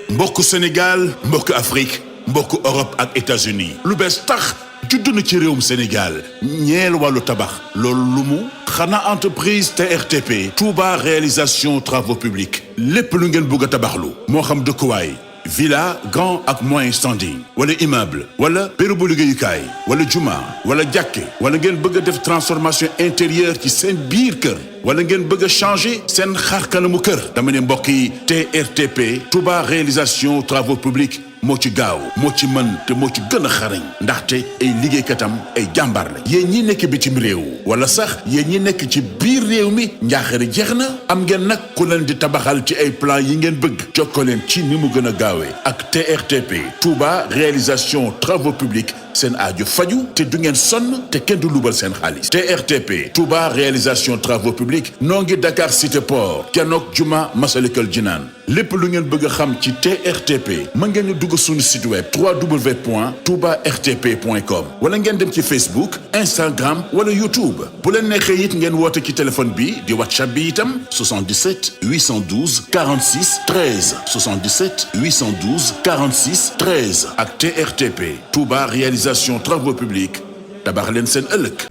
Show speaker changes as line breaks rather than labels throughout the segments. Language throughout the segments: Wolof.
mbokk Sénégal mbokk Afrique mbokk Europe ak États-Unis lu bees tax judd na ci réewum Sénégal ñeel wàllu tabax loolu lu mu xanaa entreprise TRTP Touba réalisation travaux publics lépp lu ngeen bëgg a tabaxlu moo xam dëkkuwaay villa grand ak moyen standing wala immeuble wala bérébu liggéeyukaay wala juma wala jàkke wala ngeen bëgg a def transformation intérieure ci seen biir kër wala ngeen bëgg a changer seen xar kanamu kër dama ne mbokk yi TRTP Touba réalisation travaux publics moo ci gaaw moo ci mën te moo ci gën a xarañ ndaxte ay liggéeykatam ay jàmbaar la yéen ñi nekk bitim réew wala sax yéen ñi nekk ci biir réew mi njaaxare jeex na am ngeen nag ku leen di tabaxal ci ay plan yi ngeen bëgg jokkoo leen ci ni mu gën a gaawee ak TRTP Touba réalisation travaux publics seen aajo faju te du ngeen sonn te kenn du lubal seen xaalis TRTP Touba réalisation travaux publics noo ngi Dakar Cité Port kenook Juma Masalikul Jinaan lépp lu ngeen bëgg a xam ci TRTP mën ngeen ñu dugg suñu site web www.toubartp.com wala ngeen dem ci Facebook Instagram wala YouTube bu leen neexee it ngeen woote ci téléphone bi di WhatsApp bi itam 77 812 46 13 77 812 46 13 ak TRTP Touba réalisation travaux publics tabax leen seen ëllëg.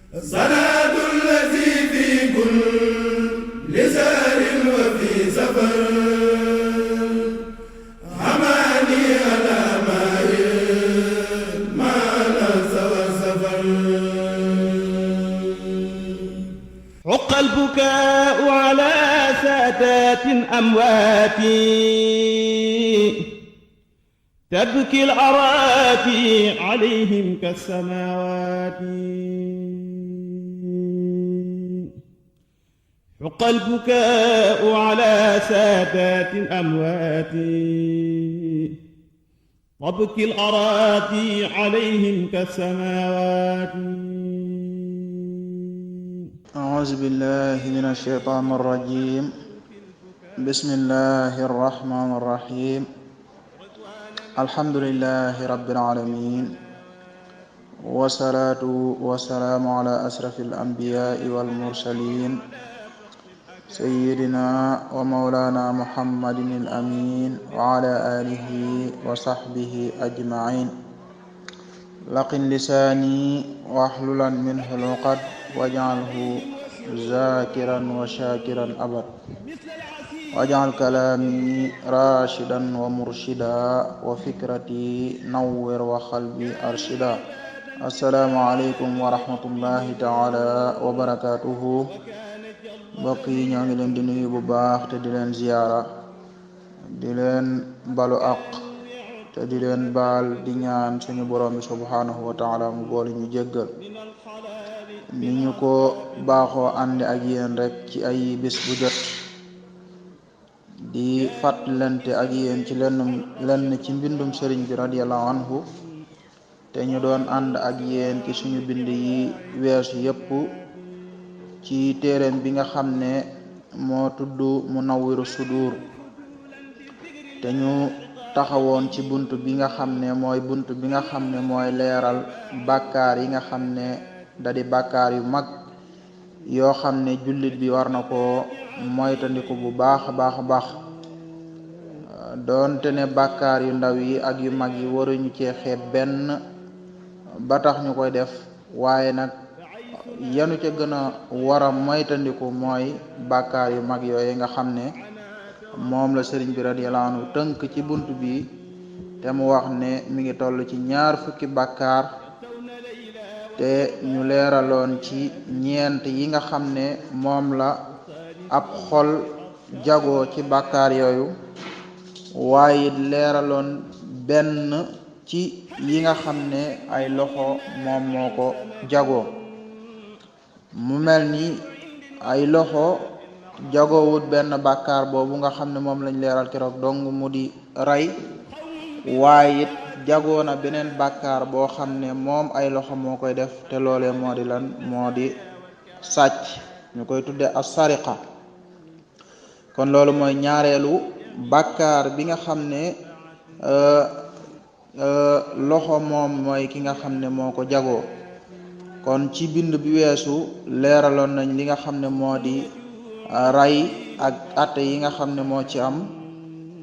عق البكاء على سادات أمواتي تبكي الأراتي عليهم كالسماوات حق البكاء على سادات أموات تبكي الأراتي عليهم كالسماوات
أعوذ بالله من الشيطان الرجيم بسم الله الرحمن الرحيم الحمد لله رب العالمين والصلاة والسلام على أشرف الأنبياء والمرسلين سيدنا ومولانا محمد الأمين وعلى آله وصحبه أجمعين لقن لساني واحللا منه العقد واجعله ذاكرا وشاكرا أبد واجعل كلامي راشدا ومرشدا وفكرتي نور وقلبي أرشدا السلام عليكم ورحمة الله تعالى وبركاته mbokk yi ñoo ngi leen di nuyu bu baax te di leen ziyaara di leen balu àq te di leen baal di ñaan suñu borom bi subhanahu wa taala mu boole ñu jéggal ni ñu ko baaxoo ànd ak yéen rek ci ay bis bu jot di fàttalante ak yéen ci lenn ci mbindum sëriñ bi radiyallahu anhu te ñu doon ànd ak yéen ci suñu bind yi weesu yépp ci téereem bi nga xam ne moo tudd Munawwirus Sudur te ñu taxawoon ci bunt bi nga xam ne mooy bunt bi nga xam ne mooy leeral bàkkaar yi nga xam ne da di bàkkaar yu mag yoo xam ne jullit bi war na ko moytandiku bu baax a baax doonte ne bàkkaar yu ndaw yi ak yu mag yi waruñu cee xeeb benn ba tax ñu koy def waaye nag yanu ca gën a war a moytandiku mooy bàkkaar yu mag yooyu nga xam ne moom la sëriñ bi radiyallahu anhu tënk ci bunt bi te mu wax ne mi ngi toll ci 20 fukki bàkkaar te ñu leeraloon ci ñeent yi nga xam ne moom la ab xol jagoo ci bàkkaar yooyu waaye leeraloon benn ci yi nga xam ne ay loxo moom moo ko jagoo mu mel ni ay loxo jagoowut benn bàkkaar boobu nga xam ne moom lañ leeral keroog dong mu di rey waaye it jagoo na beneen bàkkaar boo xam ne moom ay loxo moo koy def te loolee moo di lan moo di sàcc ñu koy tudde as-sariqa kon loolu mooy ñaareelu bàkkaar bi nga xam ne loxo moom mooy ki nga xam ne moo ko jagoo kon ci bind bi weesu leeraloon nañ li nga xam ne moo di ray ak atte yi nga xam ne moo ci am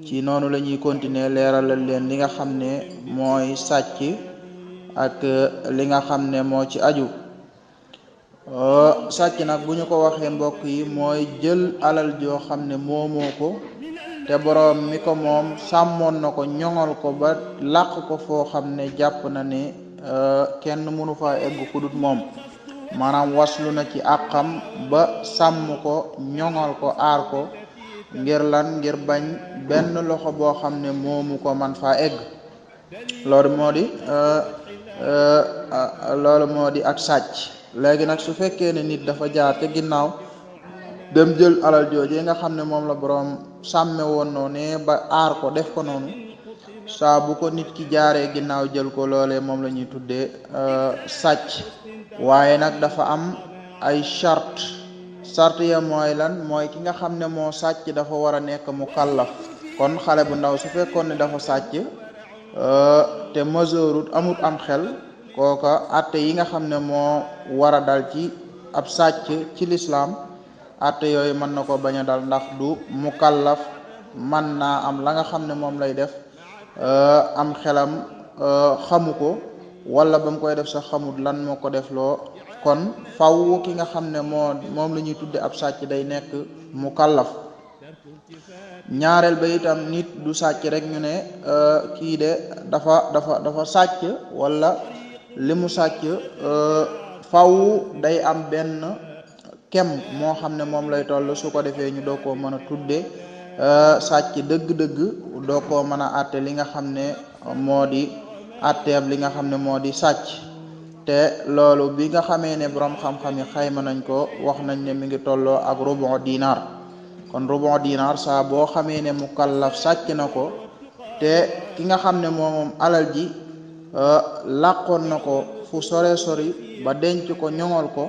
ci noonu la ñuy continuer leeralal leen li nga xam ne mooy sàcc ak li nga xam ne moo ci aju. sàcc nag bu ñu ko waxee mbokk yi mooy jël alal joo xam ne moomoo ko te boroom mi ko moom sàmmoon na ko ñoŋal ko ba làq ko foo xam ne jàpp na ne kenn mënu fa egg ku dut moom, maanaam waslu na ci àqam ba sàmm ko ñoŋal ko aar ko ngir lan, ngir bañ benn loxo boo xam ne moomu ko man faa egg. loolu moo di ak sàcc. léegi nag su fekkee ne nit dafa jaar te ginnaaw dem jël alal jooje nga xam ne moom la boroom sàmme woon noonu ba aar ko def ko noonu, saa bu ko nit ki jaaree ginnaaw jël ko, loolee moom la ñuy tuddee sàcc. waaye nag dafa am ay charte ya mooy lan, mooy ki nga xam ne moo sàcc dafa war a nekk mu kallaf. kon xale bu ndaw su fekkoon ne dafa sàcc te majeurut amut am xel, kooka atte yi nga xam ne moo war a dal ci ab sàcc ci lislaam, atte yooyu mën na ko bañ a dal, ndax du mu kallaf, man naa am la nga xam ne moom lay def am xelam xamu ko, wala ba mu koy def sax xamut lan moo ko def loo. kon faw ki nga xam ne moom la ñuy tudde ab sàcc day nekk mu kallaf. ñaareel ba itam nit du sàcc rek ñu ne kii de dafa sàcc, wala li mu sàcc faw day am benn kem moo xam ne moom lay toll, su ko defee ñu doo koo mën a tudde sàcc dëgg-dëgg, doo koo mën a àtte li nga xam ne moo di àtteeb li nga xam ne moo di sàcc. te loolu bi nga xamee ne borom xam-xam yi xayma nañ ko, wax nañ ne mi ngi tolloo ak rubu dinar. kon rubu dinar saa boo xamee ne mukallaf sàcc na ko, te ki nga xam ne moom alal ji làqoon na ko fu sori ba denc ko ñoŋol ko,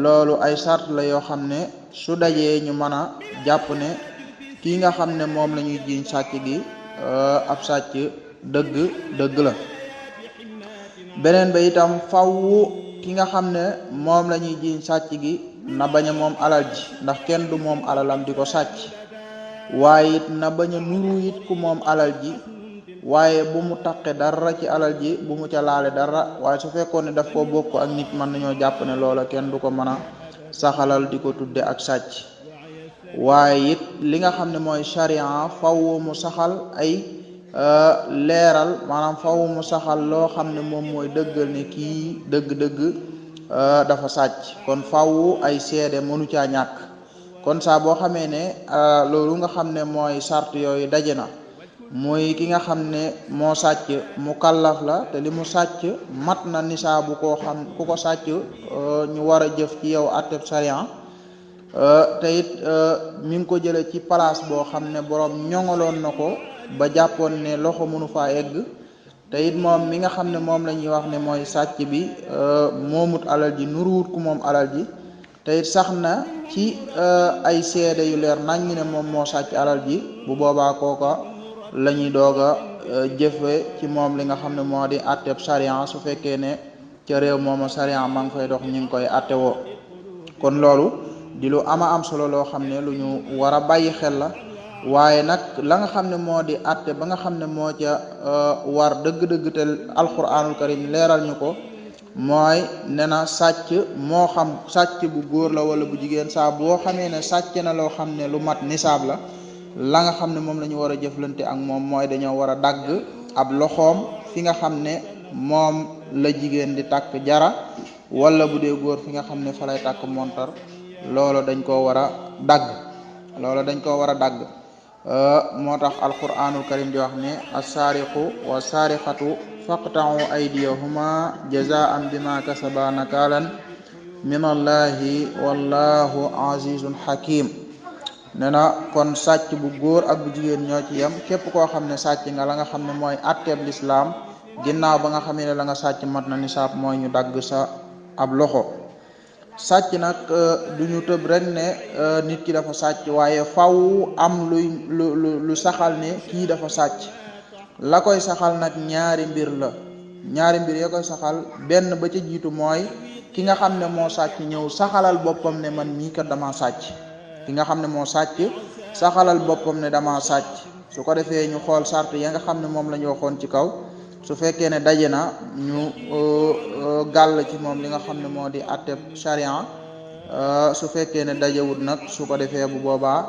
loolu ay sart la yoo xam ne su dajee ñu mën a jàpp ne kii nga xam ne moom la ñuy jiiñ sàcc gi ab sàcc dëgg la. beneen ba itam faw ki nga xam ne moom la ñuy jiiñ sàcc gi na bañ a moom alal ji, ndax kenn du moom alalam di ko sàcc. waaye it na bañ a nuru it ku moom alal ji, waaye bu mu taqe dara ci alal ji, bu mu ca laale dara. waaye su fekkoon ne daf ko bokk ak nit, mën nañoo jàpp ne loola kenn du ko mën a saxalal di ko tudde ak sàcc. waaye it li nga xam ne mooy sharia faw mu saxal ay leeral, maanaam faw mu saxal loo xam ne moom mooy dëggal ne kii dëgg-dëgg dafa sàcc. kon faw ay seede mënu caa ñàkk. kon saa boo xamee ne loolu nga xam ne mooy sart yooyu daje na, muy ki nga xam ne moo sàcc mu kallaf la, te li mu sàcc mat na nisaabu koo xam ku ko sàcc ñu war a jëf ci yow atteb sariya, te it mi ngi ko jële ci place boo xam ne borom ñoŋaloon na ko ba jàppoon ne loxo mënu faa egg. te it moom mi nga xam ne moom la ñuy wax ne mooy sàcc bi moomut alal ji, nuruwut ku moom alal ji, te it sax na ci ay seede yu leer nañ ne moom moo sàcc alal ji. bu boobaa kooka la ñuy doog a jëfe ci moom li nga xam ne moo di atteb sariya, su fekkee ne ca réew mooma sariya maa ngi fay dox, ñu ngi koy atte woo. kon loolu di lu ama am solo loo xam ne lu ñu war a bàyyi xel la. waaye nag la nga xam ne moo di atte ba nga xam ne moo ca war dëgg-dëgg te alquranul karim leeral ñu ko, mooy ne na sàcc, moo xam sàcc bu góor la wala bu jigéen, saa boo xamee ne sàcc na loo xam ne lu mat nisaab la nga xam ne moom la ñu war a jëflante ak moom mooy dañoo war a dagg ab loxoom fi nga xam ne moom la jigéen di takk jara, wala bu dee góor fi nga xam ne fa lay takk montar. loolu dañ koo war a dagg. moo tax alquranul karim di wax ne assaariqu wa saariqatu faqta'u aydiyahuma jazaan bima kasaba nakalan min allahi wallahu azizun hakim. ne na kon sàcc bu góor ak bu jigéen ñoo ci yem. képp koo xam ne sàcc nga la nga xam ne mooy atteeb lislaam, ginnaaw ba nga xamee ne la nga sàcc mat na nisaab, mooy ñu dagg sa ab loxo. sàcc nag du ñu tëb rek ne nit ki dafa sàcc, waaye faw am lu saxal ne kii dafa sàcc. la koy saxal nag ñaari mbir ya koy saxal. benn ba ca jiitu mooy ki nga xam ne moo sàcc ñëw saxalal boppam ne man mii kat dama sàcc ki nga xam ne moo sàcc saxalal boppam ne dama sàcc su ko defee ñu xool sart ya nga xam ne moom la ñu waxoon ci kaw su fekkee ne daje na ñu gàll ci moom li nga xam ne moo di atteb charia su fekkee ne dajewut nag su ko defee bu boobaa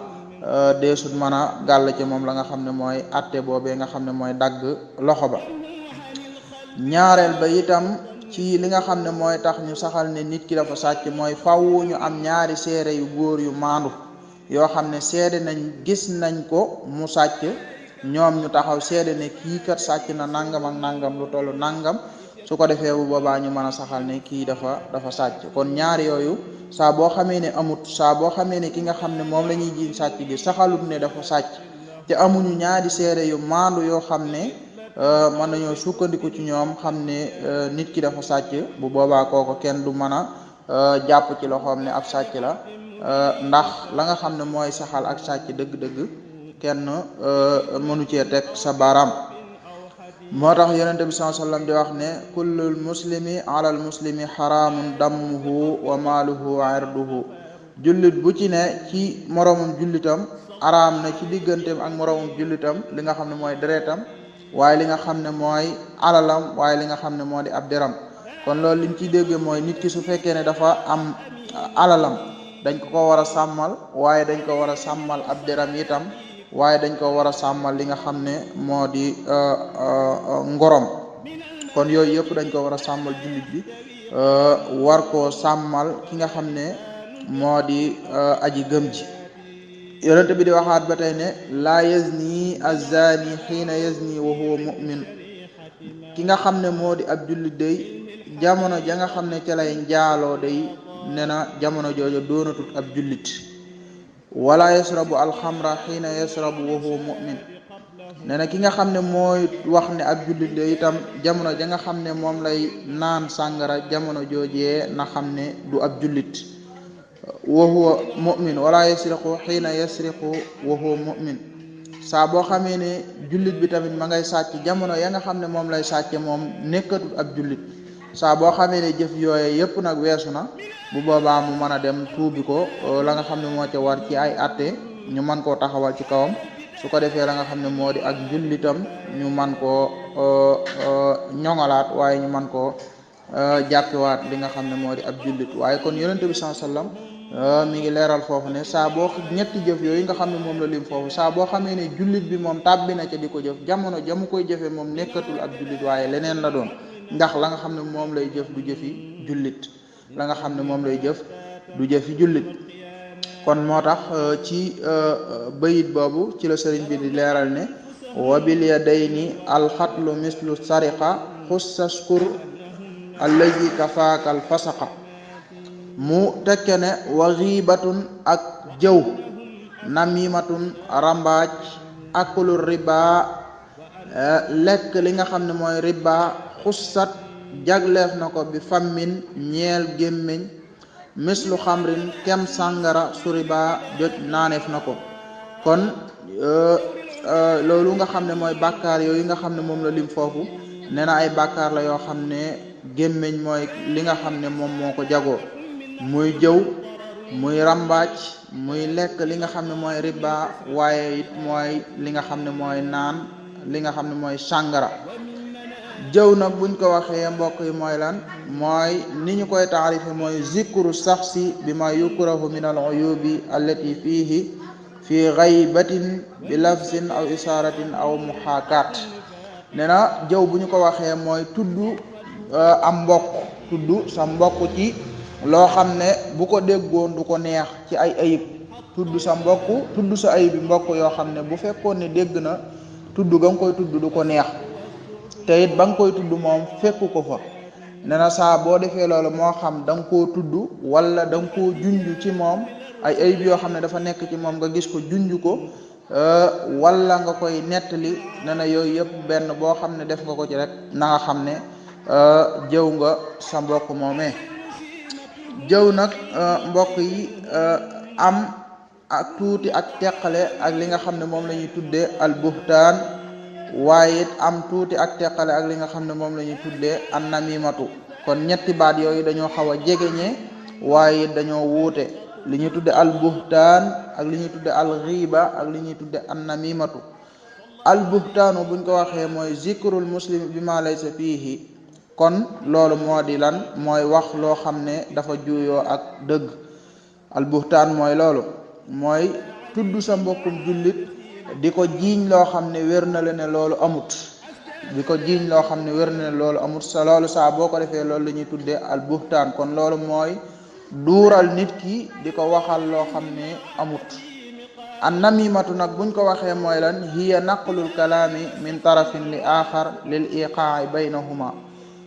deesut mën a gàll ci moom la nga xam ne mooy atte boobee nga xam ne mooy dagg loxo ba. ñaareel ba itam ci li nga xam ne mooy tax ñu saxal ne nit ki dafa sàcc mooy faw ñu am ñaari seere yu góor yu maandu yoo xam ne seede nañ gis nañ ko mu sàcc ñoom ñu taxaw seede ne kii kat sàcc na nangam ak nangam lu tollu nangam su ko defee bu boobaa ñu mën a saxal ne kii dafa sàcc kon ñaari yooyu saa boo xamee ne amut saa boo xamee ne ki nga xam ne moom la ñuy jiiñ sàcc gi saxalut ne dafa sàcc te amuñu ñaari seede yu maandu yoo xam ne mën nañoo sukkandiku ci ñoom xam ne nit ki dafa sàcc bu boobaa kooko kenn du mën a jàpp ci loxoom ne ab sàcc la ndax la nga xam ne mooy saxal ak sàcc dëgg-dëgg kenn mënu cee teg sa baaraam. moo tax yonente bi sallallahu alayhi wasallam di wax ne kullul muslimi alal muslimi xaraamun dammuhu wa maaluhu wa irduhu jullit bu ci ne ci moroomum jullitam araam na ci digganteem ak moroomum jullitam li nga xam ne mooy deretam waaye li nga xam ne mooy alalam waaye li nga xam ne moo di ab deram kon loolu liñ ciy dégg mooy nit ki su fekkee ne dafa am alalam dañ ko war a sàmmal waaye dañ ko war a sàmmal ab deram itam waaye dañ ko war a sàmmal li nga xam ne moo di ngorom kon yooyu yëpp dañ ko war a sàmmal jullit bi war koo sàmmal ki nga xam ne moo di aji gëm ji yonent bi di waxaat ba tey ne laa yazni azani xiina yazni wa huwa mu'min ki nga xam ne moo di ab jullit day jamono ja nga xam ne ca lay njaaloo day ne na jamono joojo doonatut ab jullit wala yasrabu alxamra xiina yasrabu wa huwa mu'min ne na ki nga xam ne mooy wax ne ab jullit la itam jamono ja nga xam ne moom lay naan sàngara jamono joojee na xam ne du ab jullit wa huwa mu'min wala yasriqu xiina yasriqu wa huwa mu'min saa boo xamee ne jullit bi tamit ma ngay sàcc jamono ya nga xam ne moom lay sàcce moom nekkatul ab jullit saa boo xamee ne jëf yooye yëpp nag weesu na bu boobaa mu mën a dem tuubi ko la nga xam ne moo ca war ci ay atte ñu mën koo taxawal ci kawam su ko defee la nga xam ne moo di ak jullitam ñu mën koo ñoŋalaat waaye ñu mën koo jàppewaat li nga xam ne moo di ab jullit waaye kon yonente bi sallallahu alayhi wasallam mi ngi leeral foofu ne saa boo ñetti jëf yooyu nga xam ne moom la lim foofu saa boo xamee ne jullit bi moom tàbbi na ca di ko jëf jamono jamu koy jëfee moom nekkatul ab jullit waaye leneen la doon ndax la nga xam ne moom lay jëf du jëfi jullit la nga xam ne moom lay jëf du jëfi jullit kon moo tax ci bayit boobu ci la sëriñ bi di leeral ne wa bil yadayni alxatlu mislu sariqa xussaskur allazi kafaaka alfasaqa mu tekke ne wa ghibatun ak jëw namimatun rambaaj akulu riba lekk li nga xam ne mooy riba xussat jagleef na ko bi fammin ñeel gémmiñ mislu xamrin kem sàngara suriba joj naaneef na ko kon loolu nga xam ne mooy bàkkaar yooyu nga xam ne moom la lim foofu nee na ay bàkkaar la yoo xam ne gémmiñ mooy li nga xam ne moom moo ko jagoo muy jëw muy rambaaj muy lekk li nga xam ne mooy riba waaye it mooy li nga xam ne mooy naan li nga xam ne mooy sàngara jëw nag buñ ko waxee mbokk yi mooy lan mooy ni ñu koy taarife mooy zikru saxsi bi ma yukrahu min al uyubi allati fihi fi ghaybatin bi lafzin aw isaratin aw muhaakat nee na jëw bu ñu ko waxee mooy tudd am mbokk tudd sa mbokk ci loo xam ne bu ko déggoon du ko neex ci ay ayib tudd sa mbokk tudd sa ayib mbokk yoo xam ne bu fekkoon ne dégg na tudd ga nga koy tudd du ko neex te it ba nga koy tudd moom fekku ko fa nee na saa boo defee loolu moo xam da nga koo tudd wala da nga koo junj ci moom ay ayib yoo xam ne dafa nekk ci moom nga gis ko junj ko wala nga koy nettali nee na yooyu yëpp benn boo xam ne def nga ko ci rek na nga xam ne jëw nga sa mbokk moomee jëw nag mbokk yi am ak tuuti ak teqale ak li nga xam ne moom la ñuy tuddee al buhtaan waaye it am tuuti ak teqale ak li nga xam ne moom la ñuy tuddee an namimatu kon ñetti baat yooyu dañoo xaw a jegeñe waaye dañoo wuute li ñuy tudde al buhtaan ak li ñuy tudde al ghiba ak li ñuy tudde an namimatu al buhtaanu buñ ko waxee mooy zikrul muslim bi ma laysa fiihi kon loolu moo di lan mooy wax loo xam ne dafa juuyoo ak dëgg. al buhtaan mooy loolu mooy tudd sa mbokkum jullit di ko jiiñ loo xam ne wér na la ne loolu amut di ko jiiñ loo xam ne wér na ne loolu amut sa loolu saa boo ko defee loolu la ñuy tuddee al buhtaan kon loolu mooy duural nit ki di ko waxal loo xam ne amut. an namimatu nag buñ ko waxee mooy lan hiya naqlul kalaami min tarafin li axar lil iqaa'i baynahuma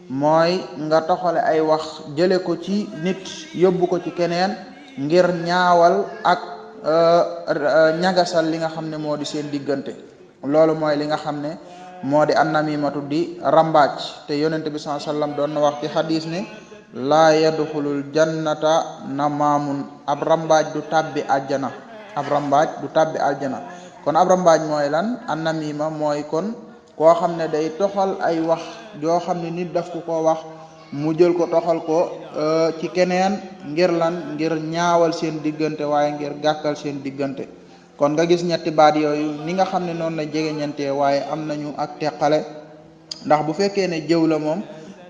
mooy nga toxale ay wax jële ko ci nit yóbbu ko ci keneen ngir ñaawal ak ñagasal li nga xam ne moo di seen diggante. loolu mooy li nga xam ne moo di an namimatu di rambaaj te yonente bi sallallahu alayhi wasallam doon na wax ci xadis ne laa yadxulul jannata namaamun ab rambaaj du tàbbi àjjana kon ab rambaaj mooy lan an namima mooy kon koo xam ne day toxal ay wax joo xam ne nit daf ko koo wax mu jël ko toxal ko ci keneen ngir lan ngir ñaawal seen diggante waaye ngir gàkkal seen diggante. kon nga gis ñetti baat yooyu ni nga xam ne noonu la jegeñantee waaye am nañu ak teqale ndax bu fekkee ne jëw la moom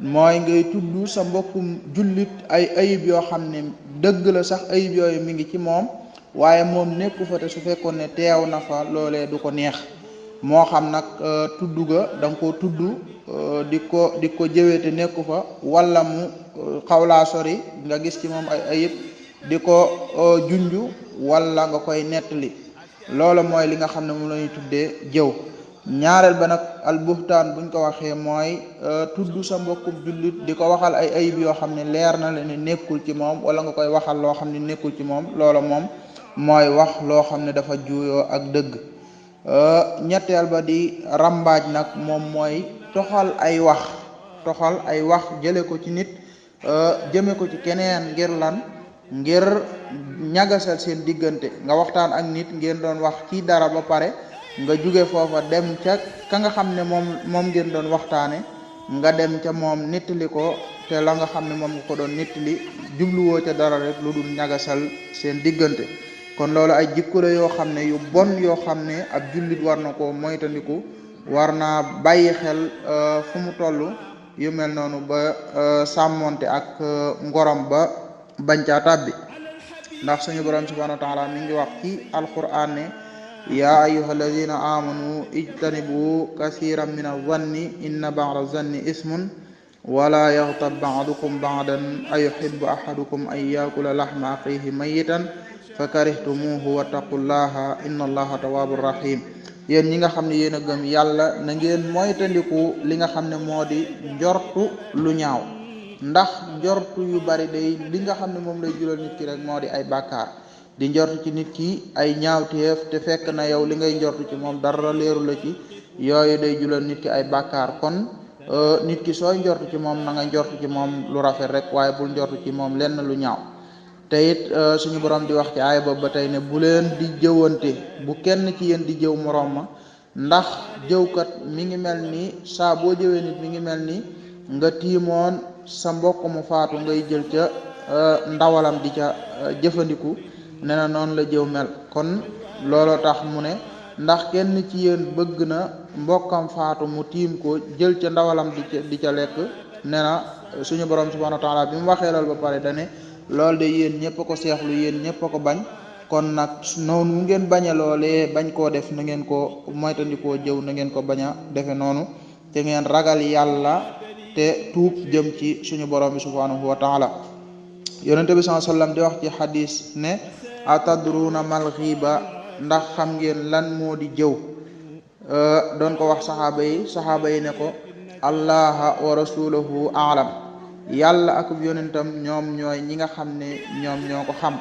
mooy ngay tudd sa mbokkum jullit ay ayib yoo xam ne dëgg la sax ayib yooyu mi ngi ci moom waaye moom nekku fa te su fekkoon ne teew na fa loolee du ko neex moo xam nag tudd ga da nga koo tudd di ko jëwee te nekku fa wala mu xawlaa sori nga gis ci moom ay ayib di ko junju wala nga koy nettali loolu mooy li nga xam ne moom la ñuy tuddee jëw. ñaareel ba nag al buhtaan buñ ko waxee mooy tudd sa mbokkum jullit di ko waxal ay ayib yoo xam ne leer na la ne nekkul ci moom wala nga koy waxal loo xam ne nekkul ci moom loolu moom mooy wax loo xam ne dafa juuyoo ak dëgg. ñetteel ba di rambaaj nag moom mooy toxal ay wax jële ko ci nit jëme ko ci keneen ngir lan ngir ñagasal seen diggante nga waxtaan ak nit ngeen doon wax ci dara ba pare nga jóge foofa dem ca ka nga xam ne moom ngeen doon waxtaane nga dem ca moom nettali ko te la nga xam ne moom nga ko doon nettali jubluwoo ca dara rek lu dul ñagasal seen diggante. kon loolu ay jikko la yoo xam ne yu bon yoo xam ne ab jullit war na ko moytandiku war naa bàyyi xel fu mu toll yu mel noonu ba sàmmonte ak ngorom ba bañ caa tàbbi ndax suñu borom subhanahu wa taala mi ngi wax ci alquran ne yaa ayyuha alladina amanu ijtanibu kasiran min azanni inna ba'da zanni ismun wala yaghtab ba'dukum ba'dan ayuhibbu ahadukum an yakula lahma axihi mayitan fa karihtumuhu wattaqullaha inna allaha tawwabur rahim. yéen ñi nga xam ne yéen a gëm yàlla na ngeen moytandiku li nga xam ne moo di njortu lu ñaaw ndax njortu yu bari day li nga xam ne moom lay jural nit ki rek moo di ay bàkkaar di njortu ci nit ki ay ñaawteef te fekk na yow li ngay njortu ci moom dara leeru la ci yooyu day jural nit ki ay bàkkaar kon nit ki sooy njortu ci moom na nga njortu ci moom lu rafet rek waaye bul njortu ci moom lenn lu ñaaw. te it suñu borom di wax ci aaya boobu ba tey ne bu leen di jëwante bu kenn ci yéen di jëw moroom ma ndax jëwkat mi ngi mel ni saa boo jëwee nit mi ngi mel ni nga tiimoon sa mbokk mu faatu ngay jël ca ndawalam di ca jëfandiku ne na noonu la jëw mel. kon looloo tax mu ne ndax kenn ci yéen bëgg na mbokkam faatu mu tiim ko jël ca ndawalam di ca lekk ne na suñu borom subhanahu wa taala bi mu waxee loolu ba pare dane loolu de yéen ñëpp a ko seexlu yéen ñëpp a ko bañ kon nag noonu mu ngeen bañ a loolee bañ koo def na ngeen ko moytandikoo jëw na ngeen ko bañ a defe noonu te ngeen ragal yàlla te tuub jëm ci suñu borom bi subhanahu wa taala. yonente bi sallallahu alayhi wasallam di wax ci xadis ne atadruna mal ghiba ndax xam ngeen lan moo di jëw doon ko wax saxaaba yi ne ko allaha wa rasuluhu aalam yàlla ak yonentam ñoom ñooy ñi nga xam ne ñoom ñoo ko xam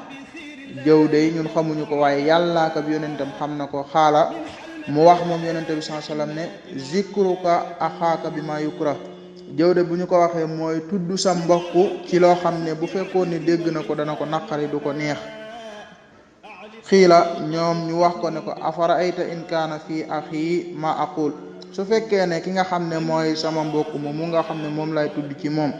jëw day ñun xamuñu ko waaye yàlla ak yonentam xam na ko xaala mu wax moom yonente bi sallallahu alayhi wasallam ne zikruka axaaka bi ma yukra jëw de bu ñu ko waxee mooy tudd sa mbokk ci loo xam ne bu fekkoon ne dégg na ko dana ko naqari du ko neex. xiila ñoom ñu wax ko ne ko afara ayta in kaana fii axi ma aqul su fekkee ne ki nga xam ne mooy sama mbokk mu nga xam ne moom lay tudd ci moom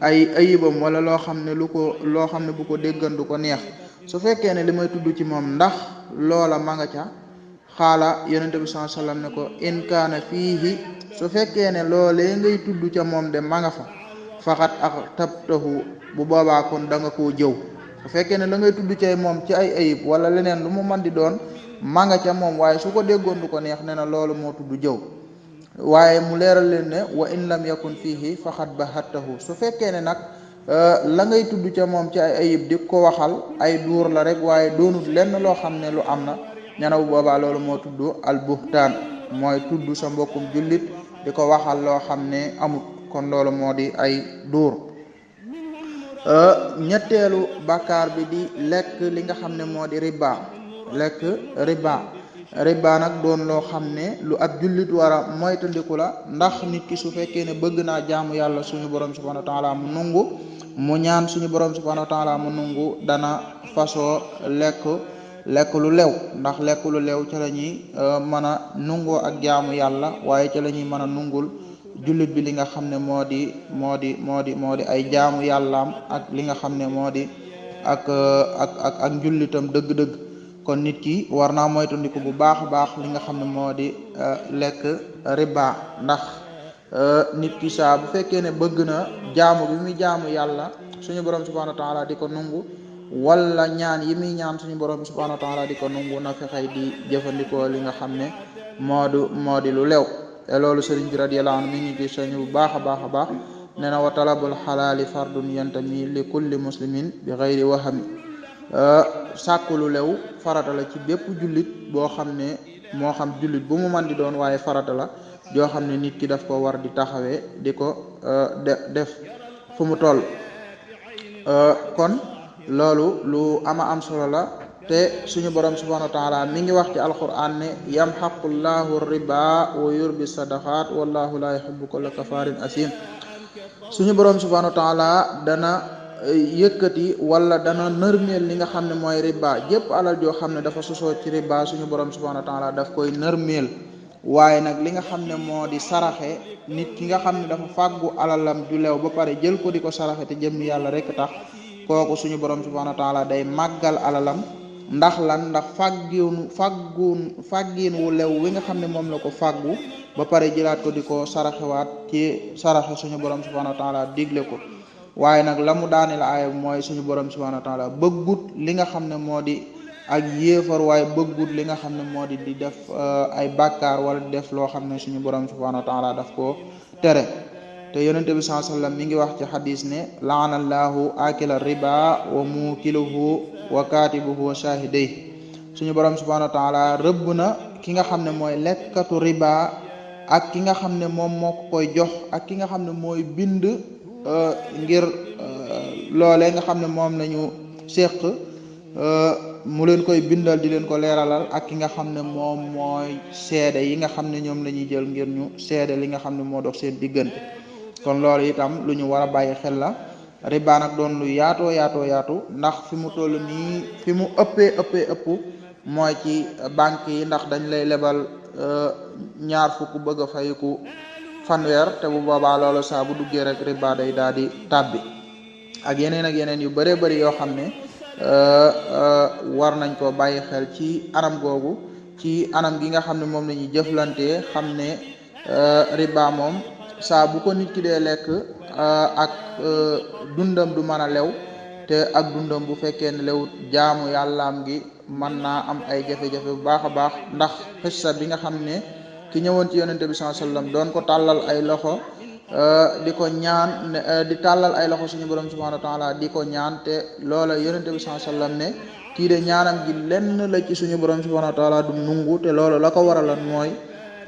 ay ayibam wala loo xam ne loo xam ne bu ko déggan du ko neex su fekkee ne li may tudd ci moom ndax loola ma nga ca xaala yonente bi sallallahu alayhi wasallam ne ko in kaana fiihi su fekkee ne loolee ngay tudd ca moom de ma nga fa faxat ak tabtahu bu boobaa kon da nga koo jëw su fekkee ne la ngay tudd ci moom ci ay ayib wala leneen lu mu mën di doon ma nga ca moom waaye su ko déggoon du ko neex ne na loolu moo tudd jëw waaye mu leeral leen ne wa in lam yakun fiihi faxat bahattahu su fekkee ne nag la ngay tudd ca moom ci ay ayib di ko waxal ay duur la rek waaye doonut lenn loo xam ne lu am na ñana bu boobaa loolu moo tudd al buhtaan mooy tudd sa mbokkum jullit di ko waxal loo xam ne amut kon loolu moo di ay duur ñetteelu bàkkaar bi di lekk li nga xam ne moo di riba nag doon loo xam ne lu ab jullit war a moytandiku la ndax nit ki su fekkee ne bëgg naa jaamu yàlla suñu borom subhanahu wa taala mu nungu mu ñaan suñu borom subhanahu wa taala mu nungu dana fasoo lekk lu lew ndax lekk lu lew ca la ñuy mën a nungoo ak jaamu yàlla waaye ca la ñuy mën a nungul jullit bi li nga xam ne moo di ay jaamu yàllaam ak li nga xam ne moo di ak njullitam dëgg-dëgg kon nit ki war naa moytandiku bu baax a baax li nga xam ne moo di lekk riba ndax nit ki saa bu fekkee ne bëgg na jaamu bi muy jaamu yàlla suñu borom subhanahu wa taala di ko nungu wala ñaan yi muy ñaan suñu borom subhanahu wa taala di ko nungu na fexey di jëfandikoo li nga xam ne moo di lu lew te loolu sëriñ bi radiyallahu anhu mi ngi ci soñu bu baax a baax nee na wa talabul xalaali fardun yantami li kulli muslimin bi xayri wahami sàkku lu lew farata la ci bépp jullit boo xam ne moo xam jullit bu mu man di doon waaye farata la joo xam ne nit ki daf ko war di taxawee di ko def fu mu toll kon loolu lu am solo la te suñu borom subhanahu wa taala mi ngi wax ci alquran ne yamhaqullahu riba wa yurbi sadaqat wallahu la yuhibbu kulla kafarin asim suñu borom subhanahu wa taala dana yëkkati wala dana nërmeel li nga xam ne mooy riba jépp alal joo xam ne dafa sosoo ci riba suñu borom subhanahu wa taala daf koy nërmeel waaye nag li nga xam ne moo di saraxe nit ki nga xam ne dafa fàggu alalam ju lew ba pare jël ko di ko saraxe te jëm yàlla rek tax kooku suñu borom subhanahu wa taala day màggal alalam ndax lan ndax fàggiin wu lew wi nga xam ne moom la ko fàggu ba pare jëlaat ko di ko saraxewaat ci saraxe suñu borom subhanahu wa taala digle ko waaye nag la mu daane la aaya mooy suñu borom subhanahu wa taala bëggut li nga xam ne moo di ak yéefar waaye bëggut li nga xam ne moo di def ay bàkkaar wala di def loo xam ne suñu borom subhanahu wa taala daf ko tere te yonente bi sallallahu alayhi wasallam mi ngi wax ci xadis ne laanallahu akila riba wa mukiluhu wa katibuhu wa shahidayhi suñu borom subhanahu wa taala rëbb na ki nga xam ne mooy lekkatu riba ak ki nga xam ne moom moo ko koy jox ak ki nga xam ne mooy bind ngir loolee nga xam ne moom lañu séq mu leen koy bindal di leen ko leeralal ak ki nga xam ne moom mooy seede yi nga xam ne ñoom la ñuy jël ngir ñu seede li nga xam ne moo dox seen diggante kon loolu itam lu ñu war a bàyyi xel la riba nag doon lu yaatu ndax fi mu toll nii fi mu ëpp mooy ci banque yi ndax dañ lay lebal ñaar fukk bëgg a fayiku fanweer te bu boobaa loolu saa bu duggee rek riba day daal di tàbbi ak yeneen yu bëree bëri yoo xam ne war nañ ko bàyyi xel ci anam googu ci anam gi nga xam ne moom la ñuy jëflantee xam ne riba moom saa bu ko nit ki dee lekk ak dundam du mën a lew te ak dundam bu fekkee ne lewut jaamu yàllaam gi mën naa am ay jafe-jafe bu baax a baax ndax xissa bi nga xam ne ki ñëwoon ci yonente bi sallallahu alayhi wasallam doon ko tàllal ay loxo di ko ñaan di tàllal ay loxo suñu borom subhanahu wa taala di ko ñaan te loola yonente bi sallallahu alayhi wasallam ne kii de ñaanam gi lenn la ci suñu borom subhanahu wa taala du nungu te loolu la ko waraloon mooy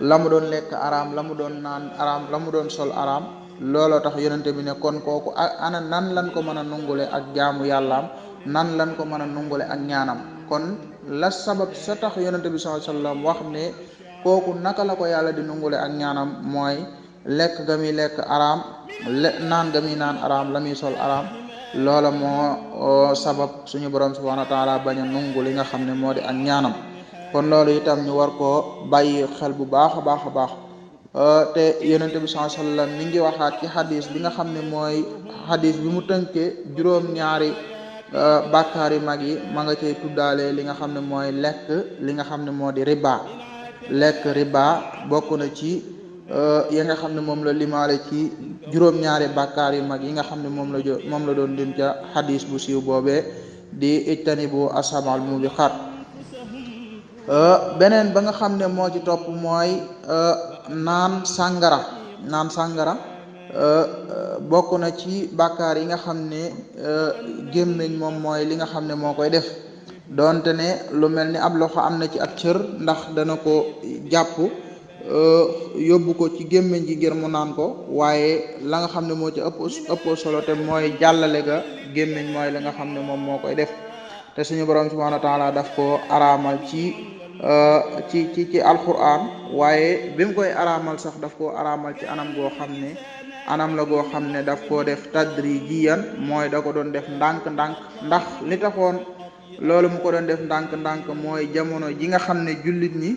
la mu doon lekk araam la mu doon naan araam la mu doon sol araam looloo tax yonente bi ne kon kooku ana nan lan ko mën a nungule ak jaamu yàllaam nan lan ko mën a nungule ak ñaanam kon la sabab sa tax yonente bi sallallahu alayhi wasallam wax ne kooku naka la ko yàlla di nungule ak ñaanam mooy lekk ga muy lekk araam naan ga muy naan araam la muy sol araam loola moo sabab suñu borom subhanahu wa taala bañ a nungu li nga xam ne moo di ak ñaanam kon loolu itam ñu war koo bàyyi xel bu baax a baax te yonente bi sallallahu alayhi wasallam mi ngi waxaat ci xadis bi nga xam ne mooy xadis bi mu tënkee juróom-ñaari bàkkaar yu mag yi ma nga cay tuddaale li nga xam ne mooy lekk li nga xam ne moo di riba. lekk riba bokk na ci yi nga xam ne moom la limaale ci juróom-ñaari bàkkaar yu mag yi nga xam ne moom la doon lim ca xadis bu siiw boobee di ijtanibu asabal mubiqaat. beneen ba nga xam ne moo ci topp mooy naan sàngara bokk na ci bàkkaar yi nga xam ne gémmiñ moom mooy li nga xam ne moo koy def donte ne lu mel ni ab loxo am na ci ab cër ndax dana ko jàpp yóbbu ko ci gémmiñ gi ngir mu naan ko, waaye la nga xam ne moo ci ëpp solo te mooy jàllale ga gémmiñ mooy la nga xam ne moom moo koy def te suñu borom subhanahu wa taala daf ko araamal ci alquran, waaye bi mu koy araamal sax daf koo araamal ci anam goo xam ne anam la goo xam ne daf koo def tadrijiyan, mooy da ko doon def ndànk-ndànk. ndax li taxoon loolu mu ko doon def ndànk-ndànk mooy jamono ji nga xam ne jullit ñi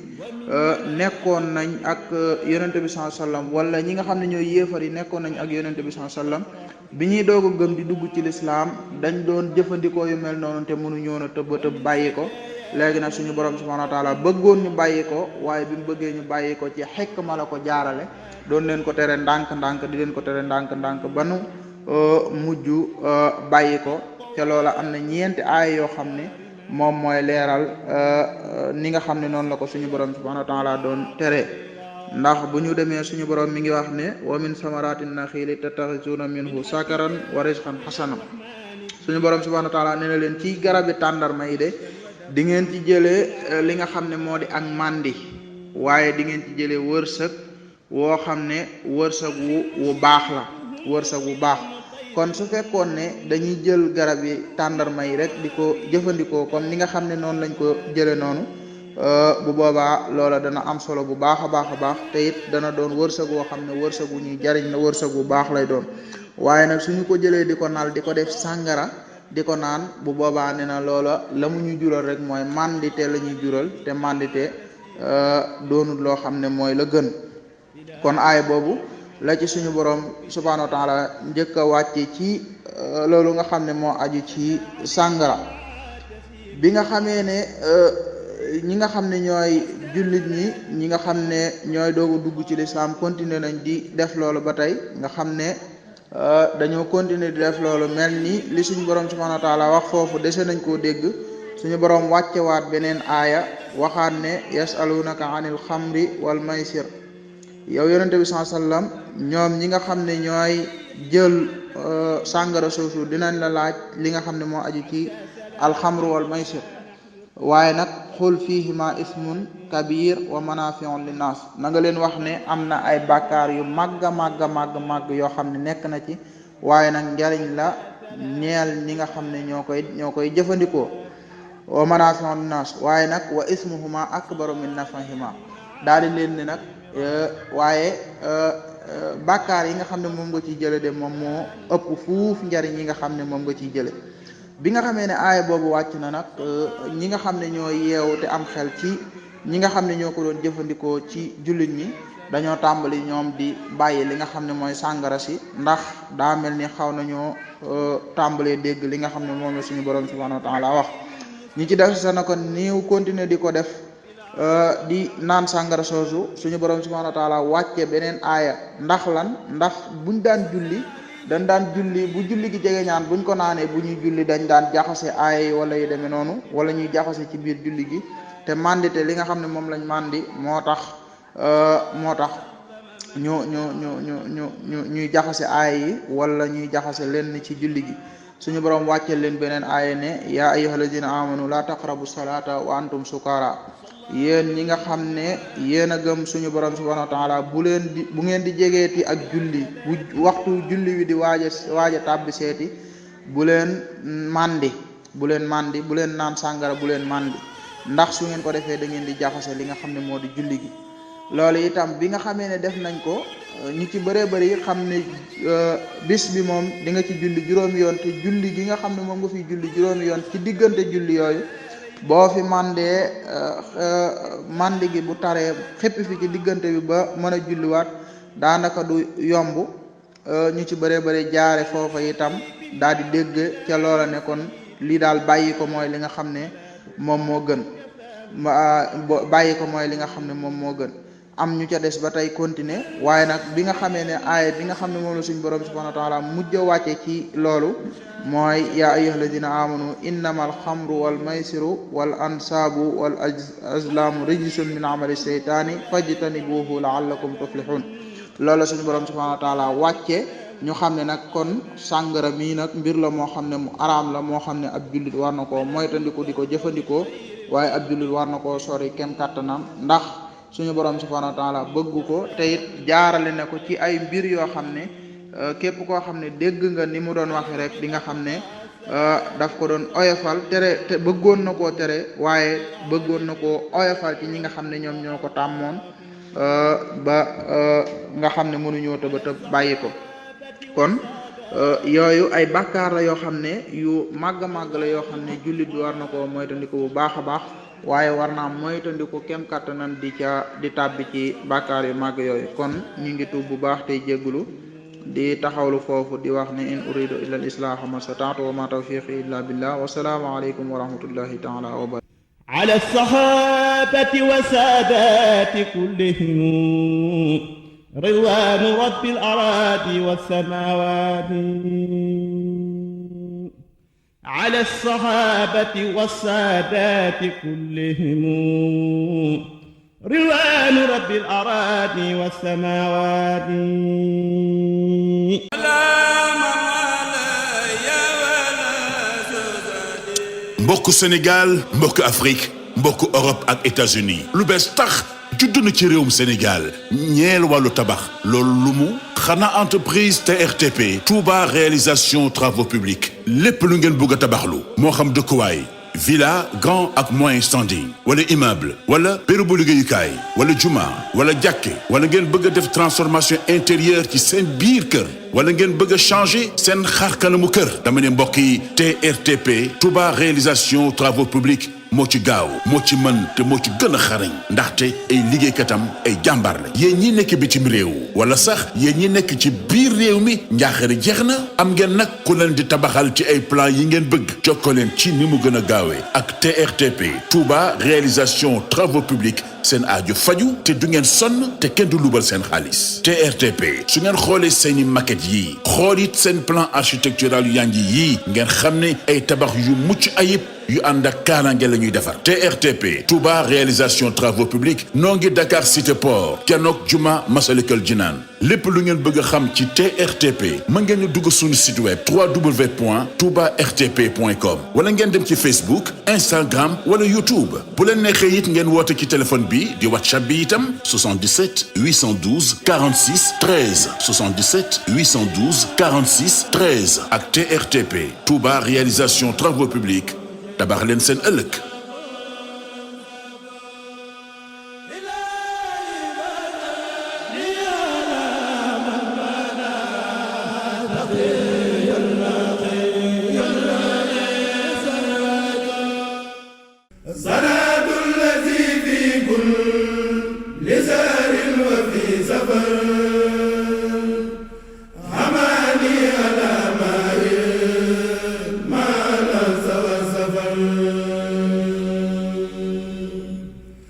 nekkoon nañ ak yonente bi sallallahu alayhi wasallam, wala ñi nga xam ne ñooy yéefar yi nekkoon nañ ak yonente bi sallallahu alayhi wasallam bi ñuy doog a gëm di dugg ci lislaam dañ doon jëfandikoo yu mel noonu te mënuñoon a tëb bàyyi ko. léegi nag suñu borom subhanahu wa taala bëggoon ñu bàyyi ko, waaye bi mu bëggee ñu bàyyi ko ci xikma la ko jaarale, doon leen ko tere ndànk-ndànk di leen ko tere ndànk-ndànk ba nu mujj bàyyi ko. te loola am na ñeenti aaya yoo xam ne moom mooy leeral ni nga xam ne noonu la ko suñu borom subhanahu wa taala doon tere. ndax bu ñu demee suñu borom mi ngi wax ne wa min samaratin naxili tattaxisuuna minhu sakaran wa rizqan xasana. suñu borom subhanahu wa taala nee na leen ci garabi tàndarma yi de di ngeen ci jëlee li nga xam ne moo di ak màndi, waaye di ngeen ci jëlee wërsëg woo xam ne wërsëg wu baax la, wërsëg wu baax. kon su fekkoon ne dañuy jël garab yi tàndarma yi rek di ko jëfandikoo comme ni nga xam ne noonu lañ ko jële noonu, bu boobaa loola dana am solo bu baax a baax te it dana doon wërsëg woo xam ne wërsëg wu ñuy jariñ la, wërsëg bu baax lay doon. waaye nag suñu ko jëlee di ko nal di ko def sàngara di ko naan, bu boobaa ne na loola la mu ñu jural rek mooy mandité la ñuy jural, te mandité doonul loo xam ne mooy la gën. kon aay boobu la ci suñu borom subhanahu wa taala njëkk a wàcce ci loolu nga xam ne moo aju ci sàngara. bi nga xamee ne ñi nga xam ne ñooy jullit ñi nga xam ne ñooy doogu dugg ci lislaam continuer nañ di def loolu ba tey, nga xam ne dañoo continuer di def loolu, mel ni li suñu borom subhanahu wa taala wax foofu dese nañ koo dégg. suñu borom wàccewaat beneen aaya waxaat ne yasalunaka anil xamri wal maysir. yow yonente bi sallallahu alayhi wasallam ñoom ñi nga xam ne ñooy jël sàngara soosu dinañ la laaj li nga xam ne moo aju ci alxamru wal maysir, waaye nag xul fihima ismun kabir wa manafiun linnas. na nga leen wax ne am na ay bàkkaar yu màgg yoo xam ne nekk na ci, waaye nag njariñ la ñeel ñi nga xam ne ñoo koy jëfandikoo. wa manafiun linnas, waaye nag wa ismuhuma akbaru min nafahima. daal di leen ne nag waaye bàkkaar yi nga xam ne moom nga ciy jële de moom moo ëpp fuuf njariñ yi nga xam ne moom nga ciy jële. bi nga xamee ne aaya boobu wàcc na nag ñi nga xam ne ñoo yeewu te am xel ci ñi nga xam ne ñoo ko doon jëfandikoo ci jullit ñi dañoo tàmbali ñoom di bàyyi li nga xam ne mooy sàngara si, ndax daa mel ni xaw nañoo tàmbalee dégg li nga xam ne moom la suñu borom subhanahu wa taala wax. ñi ci def sa na ko niiw continuer di ko def di naan sàngara soosu, suñu borom subhanahu wa taala wàcce beneen aaya. ndax lan? ndax buñ daan julli bu julli gi jege ñaan buñ ko naanee bu ñuy julli dañ daan jaxase aaya yi wala yu demee noonu, wala ñuy jaxase ci biir julli gi, te mandité li nga xam ne moom lañ mandi moo tax ñuy jaxase aaya yi wala ñuy jaxase leen ci julli gi. suñu borom wàcceel leen beneen aaya ne yaa ayyuhalladhina amanu la taqrabu salata wa antum sukara. yéen ñi nga xam ne yéen a gëm suñu borom subhanahu wa taala bu ngeen di jegeeti ak julli, bu waxtu julli wi di waaja tàbbi seeti, bu leen mandi bu leen naan sàngara, bu leen mandi, ndax su ngeen ko defee da ngeen di jaxase li nga xam ne moo di julli gi. loolu itam bi nga xamee ne def nañ ko, ñi ci bëree bëri xam ne bis bi moom di nga ci julli juróomi yoon, te julli gi nga xam ne moom nga fiy julli juróomi yoon ci diggante julli yooyu boo fi mandee mandi gi bu taree xëppi fi ci diggante bi ba mën a julliwaat daanaka du yomb. ñu ci bëree bëri jaare foofa itam daal di dégg ca loola ne kon lii daal bàyyi ko mooy li nga xam ne moom moo gën bàyyi ko mooy li nga xam ne moom moo gën. am ñu ca des ba tey continuer waaye nag bi nga xamee ne aaya bi nga xam ne moom la suñu borom subhanahu wa taala mujj a wàcce ci loolu mooy yaa ayyuha alladina amanu innama alxamru wal maysiru wal ansaabu wal azlaamu rijsun min amali seytaani fajtanibuhu laallakum tuflihun. loolu suñu borom subhanahu wa taala wàcce ñu xam ne nag kon sàngara mii nag mbir la moo xam ne mu araam la moo xam ne ab jullit war na koo moytandiku di ko jëfandikoo waaye ab jullit war na koo sori kem kàttanam ndax suñu borom subhanahu wa taala bëgg ko te it jaarale na ko ci ay mbir yoo xam ne képp koo xam ne dégg nga ni mu doon waxe rek di nga xam ne daf ko doon oyofal tere te bëggoon na koo tere waaye bëggoon na koo oyofal ci ñi nga xam ne ñoom ñoo ko tàmmoon ba nga xam ne mënuñoo tëba tëb bàyyi ko. kon yooyu ay bàkkaar la yoo xam ne yu màgg màgg la yoo xam ne jullit bi war na ko moytandiku bu baax a baax waaye war naa moytandiku kem kàttanan di tàbbi ci bàkkaar yu màgg yooyu. kon ñu ngi tuub bu baax tey jéggulu di taxawlu foofu di wax ne in uridu illa al islaha ma stata'tu wa ma tawfiqi illa billah wa salaamu alaykum wa rahmatullahi taala wa barakatuh.
ala sahabati wa saadati kullihim ridwanu rabbil aradi was samawati على الصحابة والسادات كلهم رضوان رب الأراضي والسماوات.
mbokku Sénégal mbokku Afrique mbokku Europe ak États-Unis lu bees tax judd na ci réewum Sénégal ñeel wàllu tabax loolu lu mu xanaa entreprise TRTP Touba réalisation travaux publics lépp lu ngeen bëgg a tabaxlu moo xam dëkkuwaay villa grand ak moyen standing wala immeuble wala bérébu liggéeyukaay wala juma wala jàkke wala ngeen bëgg a def transformation intérieure ci seen biir kër wala ngeen bëgg a changer seen xar kanamu kër dama ne mbokk yi TRTP Touba réalisation travaux publics moo ci gaaw moo ci mën te moo ci gën a xarañ ndaxte ay liggéeykatam ay jàmbaar la yéen ñi nekk bitim réew wala sax yéen ñi nekk ci biir réew mi njaaxare jeex na am ngeen nag ku leen di tabaxal ci ay plan yi ngeen bëgg jokkoo leen ci ni mu gën a gaawee ak TRTP Touba réalisation travaux publics seen aajo faju te du ngeen sonn te kenn du lubal seen xaalis. TRTP su ngeen xoolee seeni maquette yii xool it seen plan architectural yu yanji yii ngeen xam ne ay tabax yu mucc ayib yu ànd ak kaaraange la ñuy defar. TRTP Touba réalisation travaux publics noo ngi Dakar Cité Port kenook Juma Masalikul Jinaan lépp lu ngeen bëgg a xam ci TRTP mën ngeen ñu dugg suñu site web www.toubartp.com wala ngeen dem ci Facebook Instagram wala YouTube bu leen neexee it ngeen woote ci téléphone bi di WhatsApp bi itam 77 812 46 13 77 812 46 13 ak TRTP Touba réalisation travaux publics tabax leen seen ëllëg.